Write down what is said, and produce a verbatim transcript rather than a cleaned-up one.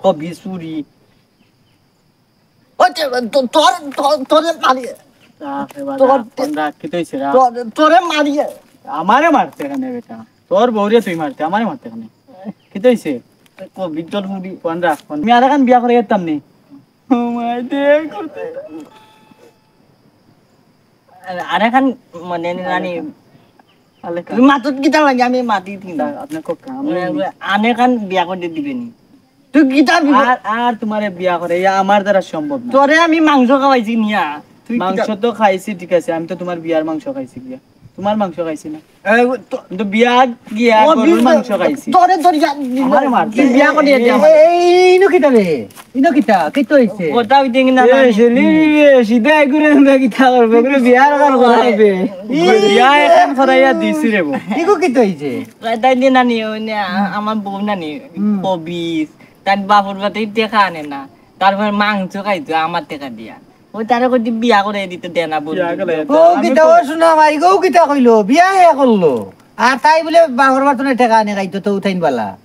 কবি চুরি। ওই যে, তো-, তোর, তোর, তোরে মারি। রাখ রে বাবা, তোর, রাখ, ফোন রাখ, কিতা অইছে, রাখ। তোর, তোরে মারি। আমারে মারতে কেনে বেটা? তোর বউরে তুই মারতে, আমারে মারতে কেনে? কিতা অইছে? কবি তোর মুড়ি। ফোন রাখ, ফোন। আমি আরেকখান বিয়া করাইতাম নি। ও মাই দেখ। আরেকখান মানে নানি। আলেকা। তুই মাতত কিতা লাগে, আমি মাতি দিন। তা আপনি কোক, আমি আরেকখান বিয়া করি দিবে নি। তুই কিতা বিয়া আর, আর তোমারে বিয়া করে, ইয়া আমার দ্বারা সম্ভব না। তোরে আমি মাংস খাওয়াইছি নিয়া। তুই কিতা মাংস তো খাইছি, ঠিক আছে, আমি তো তোমার বিয়ার মাংস খাইছি গিয়া। তোমার মাংস খাইছি না। এ, তো আমি তো বিয়া গিয়া ও, গরুর বিয়া, মাংস খাইছি। তোরে ধরিয়া আমারে মারতে। তুই বিয়া করিয়া দে আমারে। এই, ইনো কিতা রে? ইনো কিতা? কিতা অইছে? কথা অইতে কি না, এ, না, ছেলে রে, সিধা এগুরে আমরা কিতা করবো? এগুরে বিয়ার ঘর করাইবে। বিয়া এখন করাইয়া দিছি রে বউ। ইগো কিতা অইছে? তাই দিয়ে নানি, ওই নে, আ-, আমার বউ নানি, হুম। কবিস, তার বাপর বাড়ি টেকা আনে না, তারপর মাংস খাইতো আমার টেকা দিয়া। ওই তারে কইতে বিয়া করে দিতে দে না বন্ধু। বিয়া করে ও আমি কিতা, ও কই- শোনা ভাই, ও কিতা কইলো? বিয়া হে করলো। আর তাই বলে বাপর বাড়ি টেকা আনে খাইতো তো উঠাইন বালা।